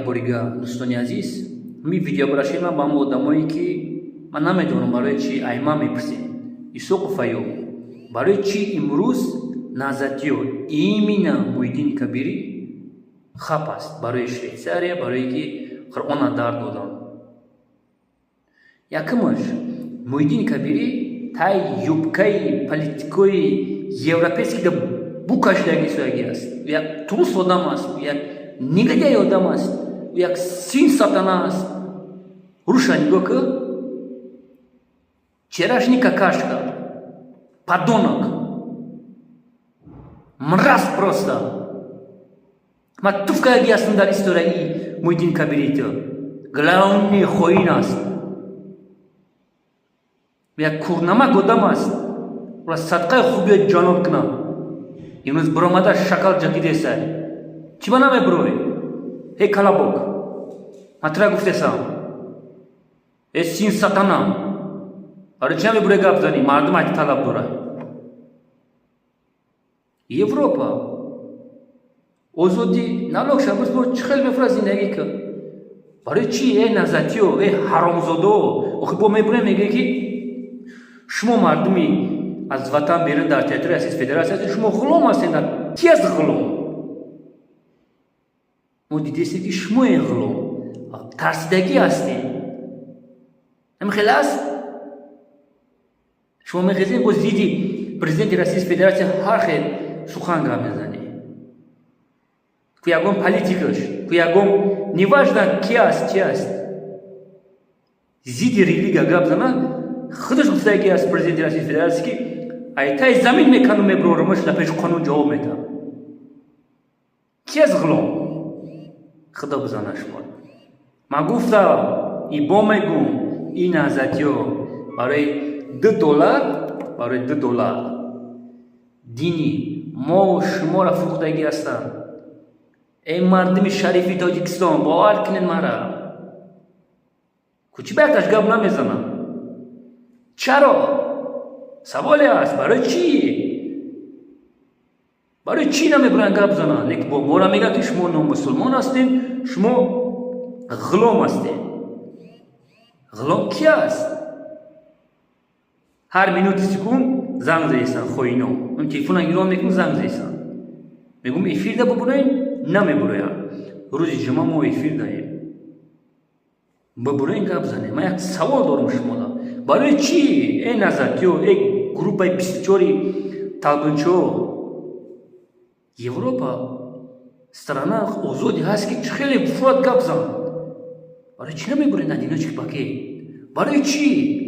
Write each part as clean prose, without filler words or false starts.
Як борига, дӯстони азиз, ми видеообращение ман ба ҳама одамое, ки ман намедонам, барои чи айма мепурсем. Исоқов Аюб, барои чӣ имрӯз Назатиё, именно Муҳиддини Кабирӣ хап аст барои Швейтсария, барое ки Қуръона дар доданд? Якумаш, Муҳиддини Кабирӣ тай юбкаи политикои европейский да букашидаги сояги аст. Як трус одам аст, як негодяй одам аст, як сын сатана аст. Руша нигоҳ ки, вчерашний какашка, подонок, мразь просто. Ма туфкаяги ҳастам дар историяи Муҳиддин Кабирито. Главный хоин аст, як курнамак одам аст. Ва садқаи хубия ҷаноб кунам. Имрӯз биромада шакал ҷакидесай. Чӣ ба намебурой, эй колобок? Ман тура гуфтесам, э сын сатана, барои чӣ намебурой гап занӣ? Мардум айти талаб дорад. Европа озодӣ, налог шабоз, чӣ хел мефурад, зиндагӣ кар. Барои чӣ, э назатиё, э ҳаромзодо? Охи бо мебурем, мегӯе, ки шумо мардуми аз ватан берун дар территорияи Российской Федерация ҳастед, шумо ғулом ҳастед. Ки аст ғулом? Мо дидестем, ки шумоен ғулом, тарсидагӣ ҳастед. Ҳамин хел аст. Шумо мехезед, бо зидди президенти Российской Федерация ҳар хел сухан гап мезанед. Ку ягон политикаш, ку ягон, неважно ки аст, чи аст, зидди религия гап зана, худаш гуфтаги аст президенти Российской Федерация, ки айтаи замин мекану мебурорумаш, дар пеши қонун ҷавоб медиҳам. Ки аст ғулом? Худо бизана шумо. Ман гуфтам, ибо мегум, ин азатиё барои 2 доллар, барои 2 доллар дини мо шуморо фурӯхтагӣ ҳастанд. Эй мардуми шарифи Тоҷикистон, бовар кунед мара. Кучи ба якташ гап намезанам? Чаро? Саволе аст: барои чӣ, барои чӣ намебуранд гап зананд? Лекин бо мора мегӯяд, ки шумо номусулмон ҳастед, шумо ғулом ҳастед. Ғулом ки аст? Ҳар минути секунд занг заесан хоино. Телефона гирон мекунам, занг заесан, мегӯм, эфирда бубуроен, намебуроянд. Рӯзи ҷумъа мо эфир даем, бубуроен, гап занем. Ман як савол дорам шумода: барои чӣ, эй назатиё, эй группаи 24-и талбинчо? Европа страна озодӣ ҳаст, ки хеле фурат гап зан. Барои чӣ намебуред одиночки пакет? Барои чӣ?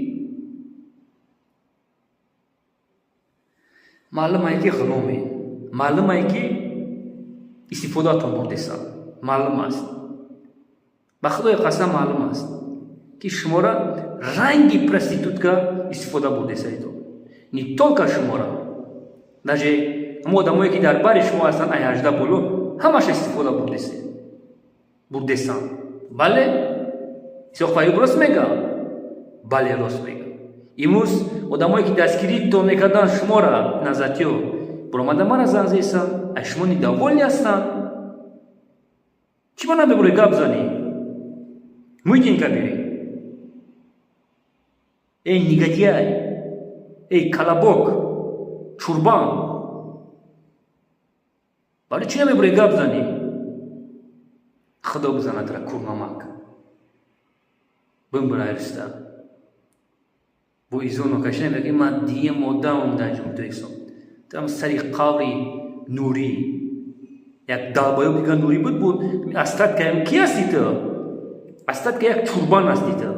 Маълумае, ки ғуломе, маълумае, ки истифодаатон бурдесан. Маълум аст, ба Худои қасам, маълум аст, ки шуморо ранги проститутка истифода бурдесаидо. Не только шуморо, даже ҳамо одамое, ки дар бари шумо ҳастанд, ай 18 боло, ҳамаша истифода бурдесан. Бале, Исоқ Фаюб рост мега? Бале, рост мега. Имрӯз одамое, ки дастгиритон мекарданд шуморо, назатиё, буромада мара занг зесан, ай шумо недовольный ҳастанд. Чӣ ба намебурӣ гап занӣ, Муҳиддин Кабирӣ? Эй негодяй, эй колобок, чурбан, барои чӣ намебурӣ гап занӣ? Худо бизанадра, курнамак. Бимбирайриста бо изоно кашида мегӯяд: ман дием одамам дар Ҷумҳурии Тоҷикистон. Там сари қаври Нурӣ, як долбоёб дига Нурӣ буд. Остатка ки ҳасти ту? Остатка як чурбан ҳасти ту.